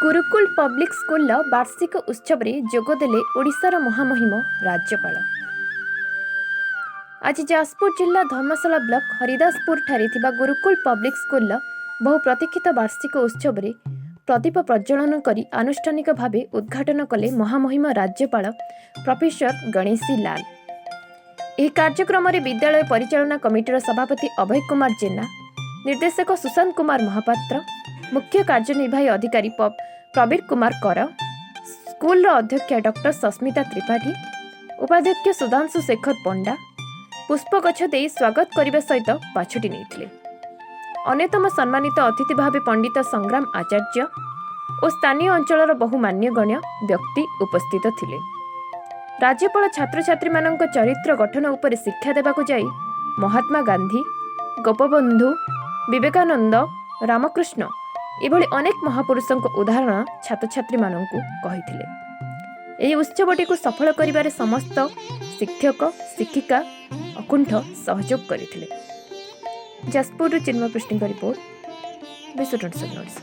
Gurukul public ସ୍କୁଲର ବାର୍ଷିକ ଉତ୍ସବରେ ଯୋଗଦେଲେ ଓଡ଼ିଶାର ମହାମହିମ ରାଜ୍ୟପାଳ। ଆଜି ଯାଜପୁର ଜିଲ୍ଲା ଧର୍ମଶାଳା ବ୍ଲକ ହରିଦାସପୁରଠାରେ ଥିବା ଗୁରୁକୁଲ ପବ୍ଲିକ ସ୍କୁଲର ବହୁ ପ୍ରତୀକ୍ଷିତ ବାର୍ଷିକ ଉତ୍ସବରେ ପ୍ରଦୀପ ପ୍ରଜ୍ୱଳନ କରି ଆନୁଷ୍ଠାନିକ ଭାବେ ଉଦ୍ଘାଟନ କଲେ ମହାମହିମ ରାଜ୍ୟପାଳ ପ୍ରଫେସର ଗଣେଶୀ ଲାଲ। ଏହି କାର୍ଯ୍ୟକ୍ରମରେ ବିଦ୍ୟାଳୟ ପରିଚାଳନା କମିଟିର ସଭାପତି ଅଭୟ କୁମାର ଜେନା, ନିର୍ଦ୍ଦେଶକ ସୁଶାନ୍ତ କୁମାର ମହାପାତ୍ର, ମୁଖ୍ୟ କାର୍ଯ୍ୟନିର୍ବାହୀ ଅଧିକାରୀ ପ୍ରବୀର କୁମାର କର, ସ୍କୁଲର ଅଧ୍ୟକ୍ଷା ଡକ୍ଟର ସସ୍ମିତା ତ୍ରିପାଠୀ, ଉପାଧ୍ୟକ୍ଷ ସୁଧାଂଶୁ ଶେଖର ପଣ୍ଡା ପୁଷ୍ପଗୁଚ୍ଛ ଦେଇ ସ୍ୱାଗତ କରିବା ସହିତ ପାଛୋଟି ନେଇଥିଲେ। ଅନ୍ୟତମ ସମ୍ମାନିତ ଅତିଥି ଭାବେ ପଣ୍ଡିତ ସଂଗ୍ରାମ ଆଚାର୍ଯ୍ୟ ଓ ସ୍ଥାନୀୟ ଅଞ୍ଚଳର ବହୁ ମାନ୍ୟଗଣ୍ୟ ବ୍ୟକ୍ତି ଉପସ୍ଥିତ ଥିଲେ। ରାଜ୍ୟପାଳ ଛାତ୍ରଛାତ୍ରୀମାନଙ୍କ ଚରିତ୍ର ଗଠନ ଉପରେ ଶିକ୍ଷା ଦେବାକୁ ଯାଇ ମହାତ୍ମା ଗାନ୍ଧୀ, ଗୋପବନ୍ଧୁ, ବିବେକାନନ୍ଦ, ରାମକୃଷ୍ଣ ଏଭଳି ଅନେକ ମହାପୁରୁଷଙ୍କ ଉଦାହରଣ ଛାତ୍ରଛାତ୍ରୀମାନଙ୍କୁ କହିଥିଲେ। ଏହି ଉତ୍ସବଟିକୁ ସଫଳ କରିବାରେ ସମସ୍ତ ଶିକ୍ଷକ ଶିକ୍ଷିକା ଅକୁଣ୍ଠ ସହଯୋଗ କରିଥିଲେ। ଯାଜପୁରରୁ ଚିନ୍ମୟ ପୃଷ୍ଟିଙ୍କ ରିପୋର୍ଟ, ବିଶ୍ୱ 24 ଓଡ଼ିଶା।